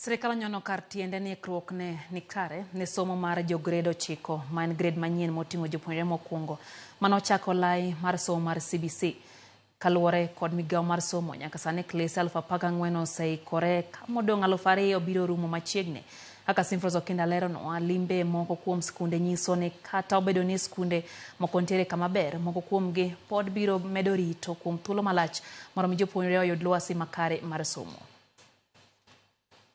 Sirikal onyono kar tiende ni ikruok ne ni kare ne somo mar jo grade 9, ma en grade manyien moting'o jopuonjre mokwongo manochako lai mar somo mar CBC. Kaluwore kod migawo mar somo, nyaka sani klese 14,000 oseikore ka modong' 2,000 biro rumo machiegni. Kaka Simfros Okinda leronwa, limbe moko kuom skunde nyiso ni kata obedo ni skunde moko nitiere kama ber, moko kuomgi pod biro medo rito kuom thuolo malach mondo mi jopuonjre oyud lwasi makare mar somo.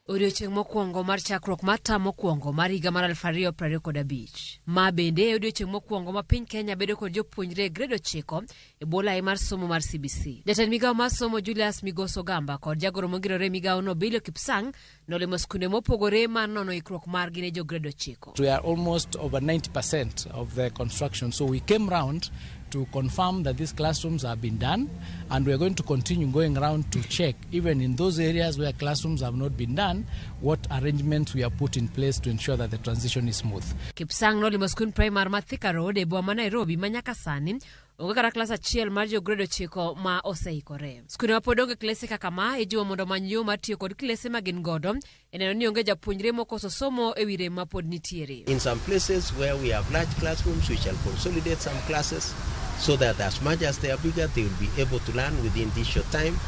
Odiochieng' mokwongo mar chakruok mar tam mokwongo mar higa mar 2025. Ma bende e odiochieng' mokwongo ma piny Kenya bedo kod jopuonjre e grade 9 e bwo lai mar somo mar CBC. Jatend migawo mar somo Julius Migos Ogamba kod jagoro mongirore e migawono Bilio Kipsang nolimo skunde mopogore mar nono ikruok margi ne jo grade 9. We are almost over 90% of the construction. So we came round to confirm that these classrooms have been done, and we are going to continue going round to check, even in those areas where classrooms have not been done, what arrangements we have put in place to ensure that the transition is smooth. Kipsang nolimo skund primar ma Thika Road e boma ma Nairobi ma nyaka sani onge kata klas achiel mar jo grade 9 ma oseikore. Skunde ma pod onge klese kaka ma ijiwo mondo omany yo mar tiyo kod klese ma gin godo e neno ni onge japuonjre mokoso somo e wi rem ma pod nitiere. In some places where we have large classrooms, we shall consolidate some classes so that as much as they are bigger, they will be able to learn within this short time.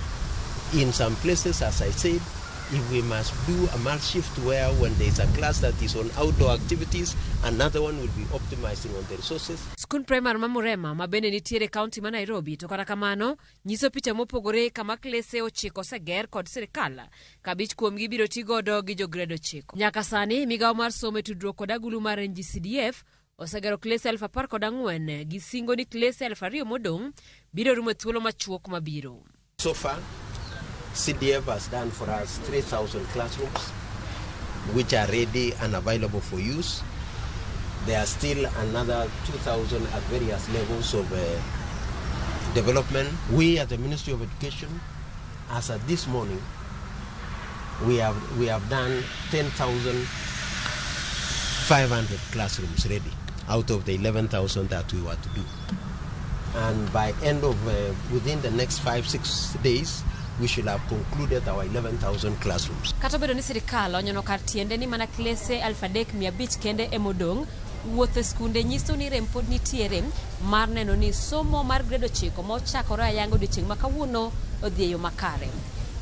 In some places, as I said, if we must do a mass shift where when there is a class that is on outdoor activities, another one will be optimizing on the resources. Skund primar ma Murema ma bende nitiere e kaunti ma Nairobi to kata kamano nyiso picha mopogore kama klese 9 oseger kod sirikal ka 5 kuomgi biro ti godo gi jo grade 9. Nyaka sani migawo mar somo e tudruok kod agulu mar NGCDF osegero klese 14,000 gi singo ni klese 2,000 modong' biro rumo e thuolo machuok mabiro. So far, CDF has done for us 3,000 classrooms which are ready and available for use. There are still another 2,000 at various levels of development. We at the Ministry of Education, as at this morning, we have done 10,500 classrooms ready out of the 11,000 that we were to do. And by end of, within the next 5, 6 days, we should have concluded our 11,000 classrooms. Kata obedo ni sirikal onyono kar tiende ni mana klese 3,500 kende emodong', wuoth e skunde nyiso ni rem pod nitiere mar neno ni somo mar grade 9 ma ochakore ayanga odiochieng' ma kawuono odhi e yo makare.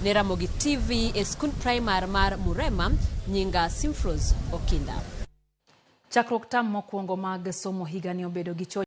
Ne Ramogi TV e skund primar mar Murema, nyinga Simfros Okinda. Chakruok tam mokwongo mag somo higani obedo gi choch